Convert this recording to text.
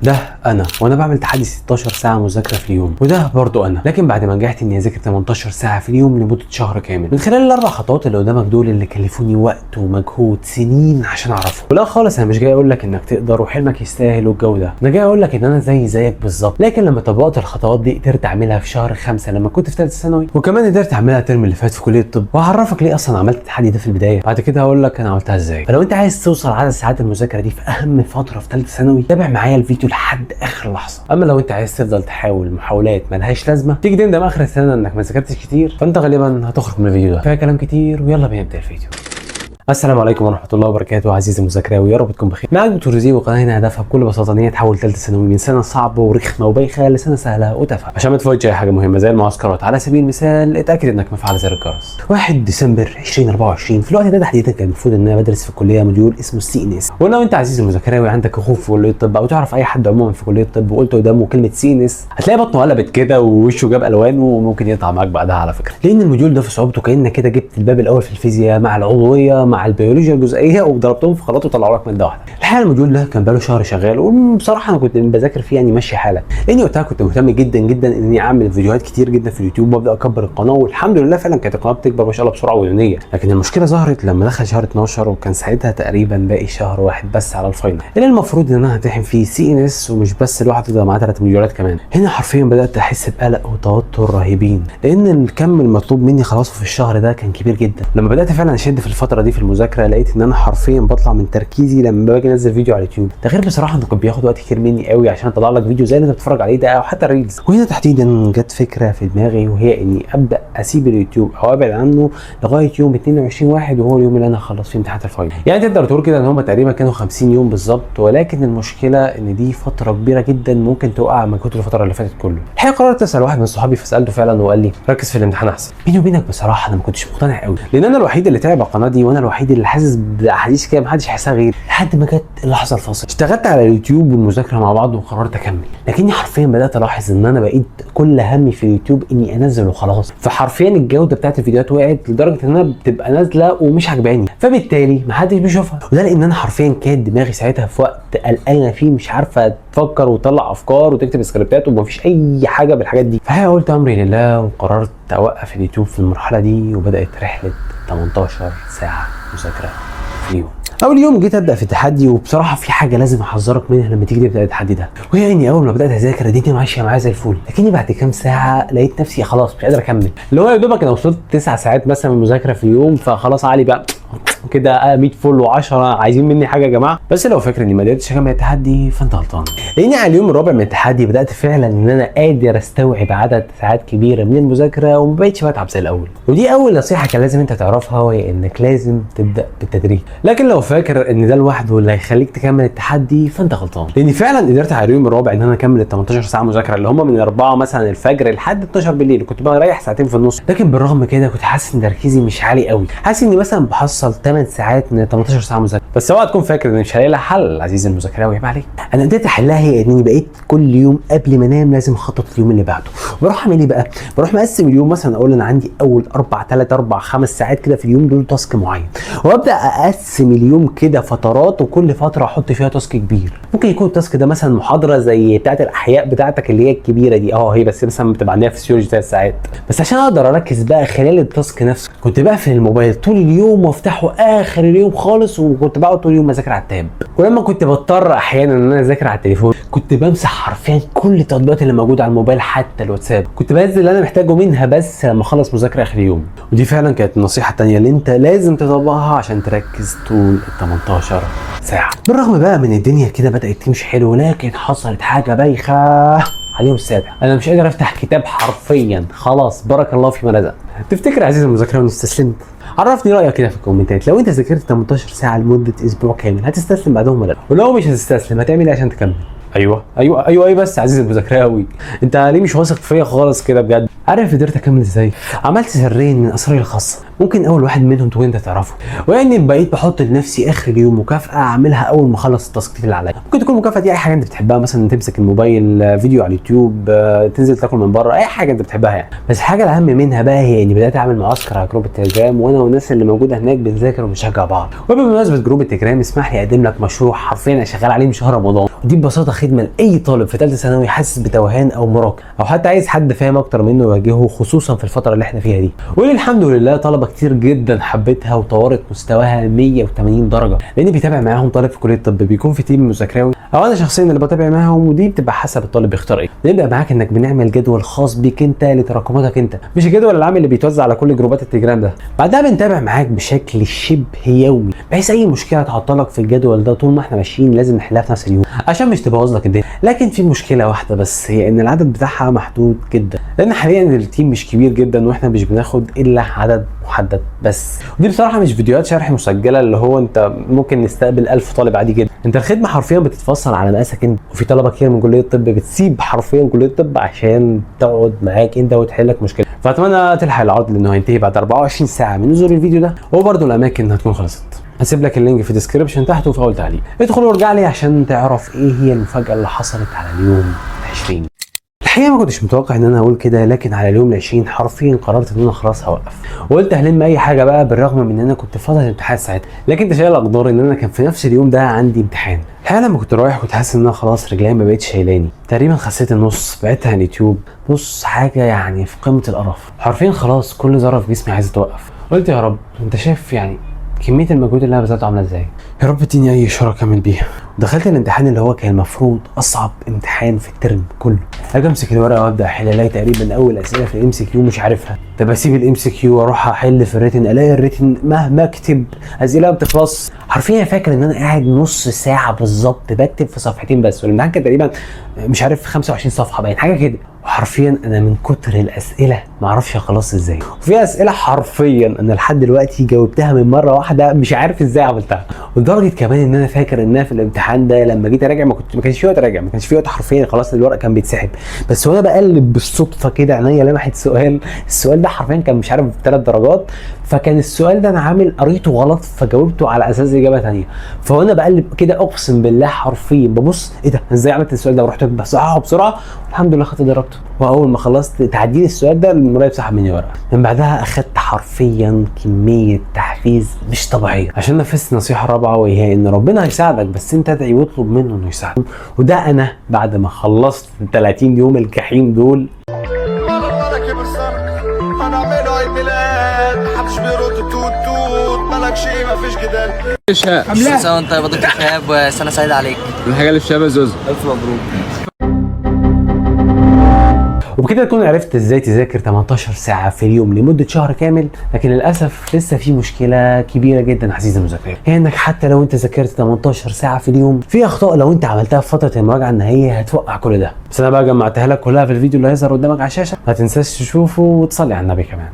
ده انا وانا بعمل تحدي 16 ساعة مذاكرة في اليوم، وده برضو انا، لكن بعد ما نجحت اني اذاكر 18 ساعة في اليوم لمدة شهر كامل من خلال الاربع خطوات اللي قدامك دول اللي كلفوني وقت ومجهود سنين عشان اعرفهم. ولا خالص انا مش جاي اقول لك انك تقدر وحلمك يستاهل والجو ده، انا جاي اقول لك ان انا زي زيك بالظبط، لكن لما طبقت الخطوات دي قدرت اعملها في شهر 5 لما كنت في ثالثة ثانوي، وكمان قدرت اعملها الترم اللي فات في كليه الطب. وهعرفك ليه اصلا عملت التحدي ده في البداية، بعد كده هقول لك انا عملتها ازاي. فلو انت عايز توصل عدد ساعات المذاكرة دي في اهم فترة في ثالثة ثانوي، تابع معايا الفيديو لحد اخر لحظة. اما لو انت عايز تفضل تحاول محاولات ملهاش لازمه تيجي تندم اخر السنة انك ما ذاكرتش كتير، فانت غالبا هتخرج من الفيديو ده. كفاية كلام كتير ويلا بينا نبدا الفيديو. السلام عليكم ورحمة الله وبركاته عزيزي المذاكراوي، يا رب تكون بخير. معاك دكتور زي، وقناة هنا هدفها بكل بساطة ان هي تحول ثالثة ثانوي من سنة صعبة ورخمه وبايخه لسنه سهلة وتافهه، عشان ما تفوتش اي حاجة مهمة زي المعسكرات على سبيل المثال. اتاكد انك مفعل زر الجرس. 1 ديسمبر 2024 في الوقت ده تحديدا كان المفروض ان انا بدرس في الكلية module اسمه ال CNS. ولو انت عزيزي المذاكراوي عندك اخوك في كليه الطب او تعرف اي حد عموما في كليه الطب وقلت قدامه كلمة CNS، هتلاقي بطنه قلبت كده ووشه جاب الوان وممكن يقطع معاك بعدها على فكرة، لان ال module ده في صعوبته كانك كده جبت الباب الاول في الفيزياء مع العضوية مع البيولوجيا الجزيئيه وضربتهم في خلاط وطلعوا لك مادة واحدة. الحقيقة ال module ده كان بقاله شهر شغال، وبصراحة انا كنت بذاكر فيه يعني ماشي حالك، لاني وقتها كنت مهتم جدا جدا اني اعمل فيديوهات كتير جدا في اليوتيوب وابدا اكبر القناة، والحمد لله فعلا كانت القناة بتكبر ما شاء الله بسرعة وجنونيه. لكن المشكلة ظهرت لما دخل شهر 12، وكان ساعتها تقريبا باقي شهر واحد بس على ال final اللي المفروض ان انا همتحن فيه CNS، ومش بس لوحده ده معاه 3 موديولات كمان. هنا حرفيا بدات احس بقلق وتوتر رهيبين، لان الكم المطلوب مني خلاص في الشهر ده كان كبير جدا. لما بدات فعلا اشد في الفترة دي في المذاكرة، لقيت ان انا حرفيا بطلع من تركيزي لما باجي انزل فيديو على اليوتيوب. ده غير بصراحة انه كان بياخد وقت كتير مني قوي عشان اطلع لك فيديو زي اللي انت بتتفرج عليه ده او حتى ال reels. وهنا تحديدا جت فكرة في دماغي، وهي اني ابدا اسيب اليوتيوب او ابعد عنه لغاية يوم 22 واحد، وهو اليوم اللي انا هخلص فيه امتحانات ال final. يعني تقدر تقول كده ان هم تقريبا كانوا 50 يوم بالظبط، ولكن المشكلة ان دي فترة كبيرة جدا ممكن توقع مجهود الفترة اللي فاتت كله. الحقيقة قررت اسال واحد من صحابي، فسالته فعلا وقال لي ركز في الامتحان احسن. بيني وبينك بصراحة انا ما كنتش مقتنع قوي، لان انا الوحيد اللي تعب على القناة دي، وانا الوحيد اللي حاسس باحاسيس كده محدش يحسها غيري. لحد ما جت اللحظة الفاصلة، اشتغلت على اليوتيوب والمذاكرة مع بعض وقررت اكمل، لكني حرفيا بدات الاحظ ان انا بقيت كل همي في اليوتيوب اني انزل وخلاص. فحرفيا الجودة بتاعت الفيديوهات وقعت لدرجة انها بتبقى نازله ومش عجباني، فبالتالي محدش بيشوفها. وده لان انا حرفيا كانت دماغي ساعتها في وقت قلقانة فيه، مش عارفه تفكر وتطلع افكار وتكتب سكريبتات ومفيش اي حاجة بالحاجات دي. فهي قلت امري لله وقررت اوقف اليوتيوب في المرحلة دي، وبدات رحله 18 ساعة مذاكرة في اليوم. اول يوم جيت ابدا في التحدي، وبصراحة في حاجة لازم احذرك منها لما تيجي تبدا التحدي ده، وهي اني اول ما بدات اذاكر الدنيا ماشية معايا زي الفل، لكني بعد كام ساعة لقيت نفسي خلاص مش قادر اكمل، اللي هو يا دوبك انا وصلت 9 ساعات مثلا من المذاكرة في اليوم، فخلاص عقلي بقى كده 100 فل و10 عايزين مني حاجة يا جماعة. بس لو فاكر اني ما قدرتش اكمل التحدي فانت غلطان، لاني على اليوم الرابع من التحدي بدات فعلا ان انا قادر استوعب عدد ساعات كبيرة من المذاكرة وما بقتش بتعب زي الاول. ودي اول نصيحة كان لازم انت تعرفها، وهي انك لازم تبدا بالتدريج. لكن لو فاكر ان ده لوحده اللي هيخليك تكمل التحدي فانت غلطان، لاني فعلا قدرت على اليوم الرابع ان انا اكمل ال 18 ساعة مذاكرة اللي هم من 4 مثلا الفجر لحد 12 بالليل، كنت بريح ساعتين في النص. لكن بالرغم كده كنت حاسس ان تركيزي مش عالي قوي، حاسس اني مثلا بحصل 8 ساعات من 18 ساعة مذاكرة. بس اوعى تكون فاكر ان مش هلاقي لها حل عزيزي المذاكراوي، عيب عليك. انا قدرت احلها، هي اني بقيت كل يوم قبل ما انام لازم اخطط اليوم اللي بعده. بروح اعمل ايه بقى؟ بروح مقسم اليوم، مثلا اقول انا عندي اول 4 3 4 5 ساعات كده في اليوم دول task معين، وابدا اقسم اليوم كده فترات، وكل فترة احط فيها task كبير. ممكن يكون ال task ده مثلا محاضرة زي بتاعه الاحياء بتاعتك اللي هي الكبيرة دي، هي بس مثلا بتبقى عندنا فسيولوجي 3 ساعات بس. عشان اقدر اركز بقى خلال ال task نفسه كنت بقفل الموبايل طول اليوم وافتحه اخر اليوم خالص، وكنت بقعد طول اليوم اذاكر على ال tab. ولما كنت بضطر احيانا ان انا اذاكر على التليفون كنت بمسح حرفيا كل التطبيقات اللي موجودة على الموبايل، حتى الواتساب كنت بنزل اللي انا محتاجه منها بس لما اخلص مذاكرة اخر يوم. ودي فعلا كانت النصيحة الثانية اللي انت لازم تطبقها عشان تركز طول ال 18 ساعة. بالرغم بقى من الدنيا كده بدات تمشي حلو، لكن حصلت حاجة بايخة على اليوم السابع. انا مش قادر افتح كتاب حرفيا، خلاص بارك الله فيما رزق. تفتكر يا عزيزي المذاكرة اني استسلمت؟ عرفني رايك كده في الكومنتات، لو انت ذاكرت 18 ساعة لمدة اسبوع كامل هتستسلم بعدهم ولا لا؟ ولو مش هتستسلم هتعمل ايه عشان تكمل؟ ايوه ايوه ايوه ايوه بس عزيزي المذاكراوي، انت ليه مش واثق فيا خالص كده بجد؟ عارف قدرت اكمل ازاي؟ عملت سرين من اسراري الخاصة، ممكن اول واحد منهم تكون انت تعرفه، واني بقيت بحط لنفسي اخر اليوم مكافاة اعملها اول ما اخلص التاسكات اللي عليا. ممكن تكون المكافاة دي اي حاجة انت بتحبها، مثلا تمسك الموبايل، فيديو على اليوتيوب، تنزل تاكل من بره، اي حاجة انت بتحبها يعني. بس الحاجة الاهم منها بقى هي اني بدات اعمل معسكر على group التليجرام، وانا والناس اللي موجودة هناك بنذاكر وبنشجع بعض. وبمناسبة group التليجرام اسمح لي اقدم لك مشروع حرفيا انا شغال عليه من شهر رمضان. دي ببساطة خدمة لاي طالب في ثالثة ثانوي حاسس بتوهان او مراكم، او حتى عايز حد فاهم اكتر منه يواجهه، خصوصا في الفترة اللي احنا فيها دي. والحمد لله طلبه كتير جدا حبتها وطورت مستواها 180 درجه، لان بيتابع معاهم طالب في كليه الطب بيكون في team مذاكراوي، او انا شخصيا اللي بتابع معاهم، ودي بتبقى حسب الطالب بيختار ايه. نبدا معاك انك بنعمل جدول خاص بيك انت لتراكماتك انت، مش الجدول العام اللي بيتوزع على كل جروبات التليجرام ده. بعدها بنتابع معاك بشكل شبه يومي، بحيث اي مشكلة تعطلك في الجدول ده طول ما احنا ماشيين لازم نحلها في نفس اليوم عشان مش تبوظ لك الدنيا. لكن في مشكلة واحدة بس، هي ان العدد بتاعها محدود جدا، لان حاليا ال team مش كبير جدا واحنا مش بناخد الا عدد محدد بس. ودي بصراحة مش فيديوهات شرح مسجله اللي هو انت ممكن نستقبل 1000 طالب عادي جدا، انت الخدمة حرفيا بتتفصل على مقاسك انت. وفي طلبه كتير من كليه الطب بتسيب حرفيا كليه الطب عشان تقعد معاك انت وتحل لك مشكلة. فاتمنى تلحق العرض لانه هينتهي بعد 24 ساعة من نزول الفيديو ده، وبرده الاماكن هتكون خلصت. هسيب لك ال link في ال description تحت وفي اول تعليق، ادخل وارجع لي عشان تعرف ايه هي المفاجاة اللي حصلت على اليوم 20. الحقيقة ما كنتش متوقع ان انا اقول كده، لكن على اليوم ال20 حرفيا قررت ان انا خلاص هوقف، وقلت هلم اي حاجة بقى، بالرغم من ان انا كنت في فترة امتحان ساعتها، لكن تشاء الاقدار ان انا كان في نفس اليوم ده عندي امتحان. الحقيقة لما كنت رايح كنت حاسس ان انا خلاص رجلي ما بقتش شايلاني، تقريبا خسيت النص، بعدت عن اليوتيوب، بص حاجة يعني في قمة القرف، حرفيا خلاص كل ذره في جسمي عايزه توقف. قلت يا رب انت شايف يعني كمية المجهود اللي انا بذلته عامله ازاي، يا رب اديني اي اشارة اكمل بيها. دخلت الامتحان اللي هو كان المفروض اصعب امتحان في الترم كله، اجي امسك الورقة وابدا احل، الاقي تقريبا اول اسئلة في ال MCQ مش عارفها. طب اسيب ال MCQ واروح احل في ال written، الاقي ال written مهما اكتب اسئلة ما بتخلص. حرفيا فاكر ان انا قاعد نص ساعة بالظبط بكتب في صفحتين بس، والامتحان كان تقريبا مش عارف 25 صفحة باين حاجة كده. وحرفيا انا من كتر الاسئلة ما اعرفش اخلص ازاي، وفي اسئلة حرفيا انا لحد دلوقتي جاوبتها من مرة واحدة مش عارف ازاي عملتها. ولدرجه كمان ان انا فاكر ان انا في الامتحان ده لما جيت اراجع ما كانش في وقت اراجع، ما كانش في وقت حرفيا، خلاص الورق كان بيتسحب. بس وانا بقلب بالصدفة كده عينيا لمحت سؤال، السؤال ده حرفيا كان مش عارف 3 درجات، فكان السؤال ده انا عامل قريته غلط فجاوبته على اساس اجابه ثانية. فوانا بقلب كده اقسم بالله حرفيا ببص ايه ده ازاي عملت السؤال ده، ورحت بصححه بسرعة والحمد لله خدت درجته. واول ما خلصت تعديل السؤال ده المراقب سحب مني ورقة. من بعدها اخدت حرفيا كمية تحفيز مش طبيعية عشان نفذت النصيحة الرابعة، وهي ان ربنا هيساعدك بس انت ادعي واطلب منه انه يساعدك. وده انا بعد ما خلصت 30 يوم الجحيم دول. هنعمله عيد ميلاد محدش بيرد توت توت مالك شيء مفيش جدال. شهاب. كل سنة وانت طيب يا دكتور شهاب، وسنة سعيدة عليك. الحاجة اللي في شهاب يا زوزو. ألف مبروك. وبكده تكون عرفت ازاي تذاكر 18 ساعة في اليوم لمدة شهر كامل. لكن للأسف لسه في مشكلة كبيرة جدا عزيزي المذاكرة، هي انك حتى لو انت ذاكرت 18 ساعة في اليوم في أخطاء لو انت عملتها في فترة المراجعة النهائية هتوقع كل ده. بس انا بقى جمعتها لك كلها في الفيديو اللي هيظهر قدامك على الشاشة، ما تنساش تشوفه وتصلي على النبي كمان.